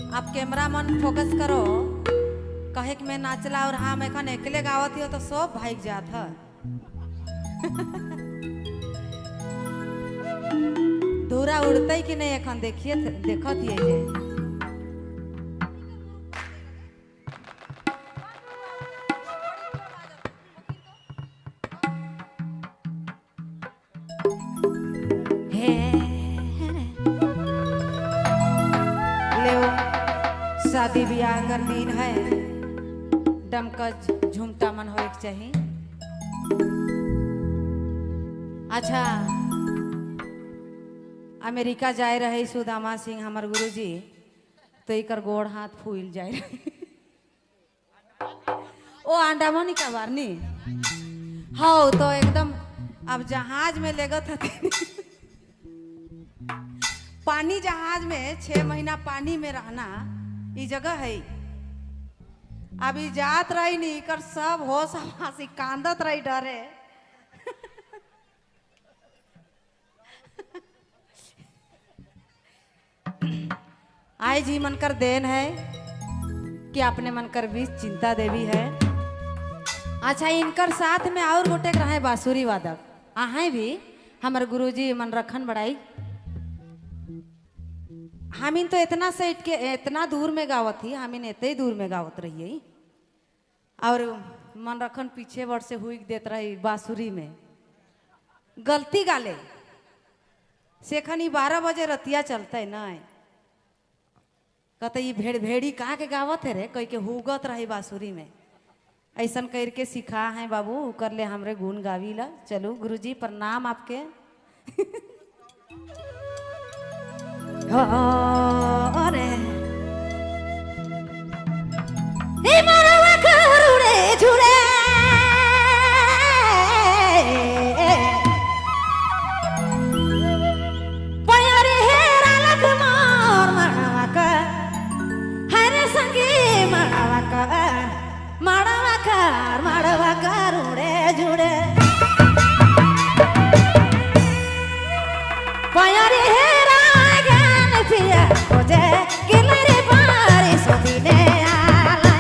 आप कैमरा मन फोकस करो, कहे कि मैं नाचला और हम एखन अकेले गावत हो तो सब भाग जात है। धूरा उड़ते कि नहीं एखन देखिए, देखत ही जे। शादी ब्याह कर दिन है, डमकज झुमटा मन होए के चाहिए। अच्छा, अमेरिका जाए रहे सुदामा सिंह हमार गुरुजी, तो एकर गोड़ हाथ फूल जाए रहे। ओ अंडामनी का बारनी हाँ, तो एकदम अब जहाज में लेगत हथिन। पानी जहाज में 6 महीना पानी में रहना ई जगह है। अभी जात रही नहीं कर सब होश हमासी कांदत रही डरे। आए जी मन कर देन है कि अपने मन कर बीच चिंता देवी है। अच्छा, इनकर साथ में और गोटे रहे बांसुरी वादक, आहे भी हमारे गुरुजी मन रखन बड़ाई। हमिन तो इतना सेट के इतना दूर में गावत ही, हमिन इतने ही दूर में गावत रहिए और मन रखन पीछे बढ़ से हुई देत रही बांसुरी में। गलती गाले सेखनी 12 बजे रतिया चलते न, कहते ये भेड़ भेड़ी कहा के गावत है रे, कह के हुगत रही बांसुरी में। ऐसा कर के सिखा है बाबू, कर ले हमरे गुण गावी ला। चलो गुरुजी प्रणाम आपके। अरे झुरे पिया, ओजे गिलरे बारी सोदिने आला।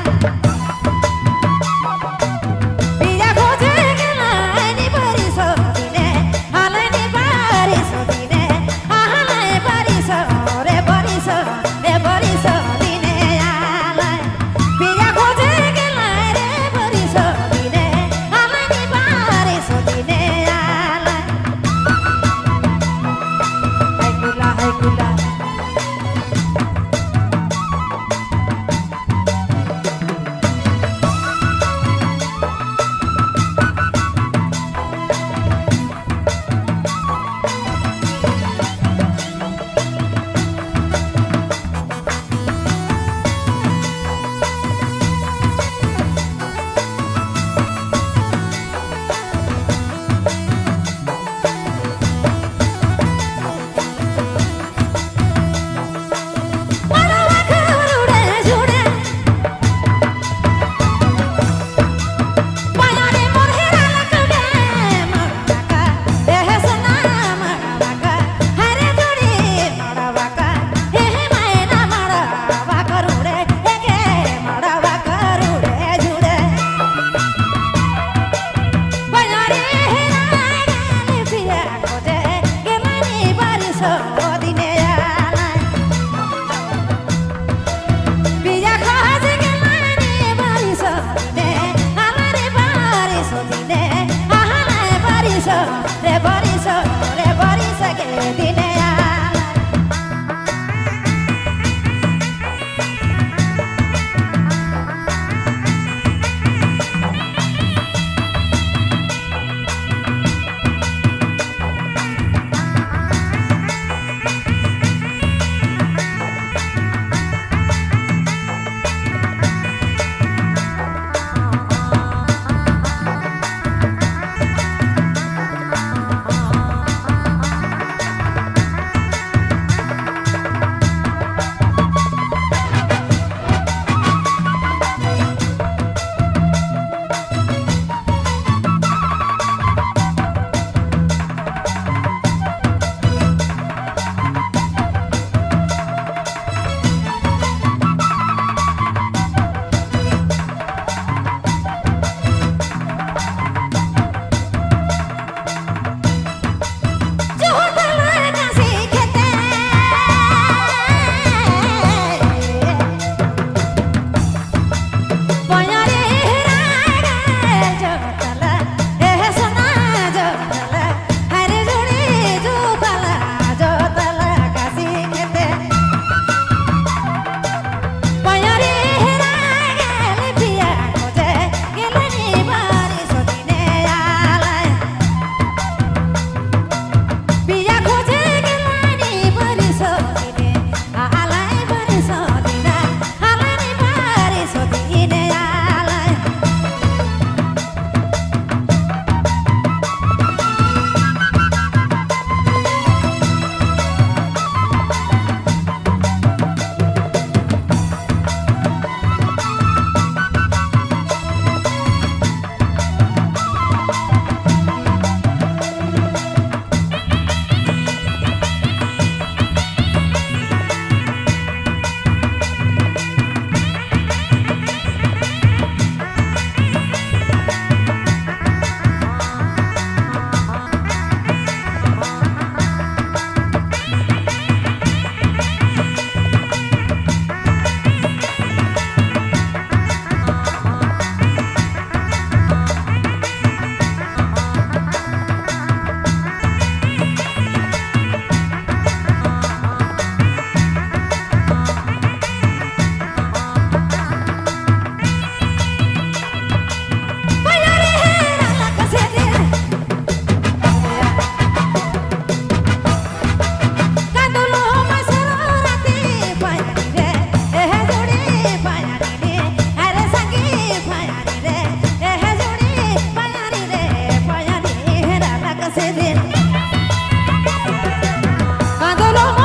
कांदलो।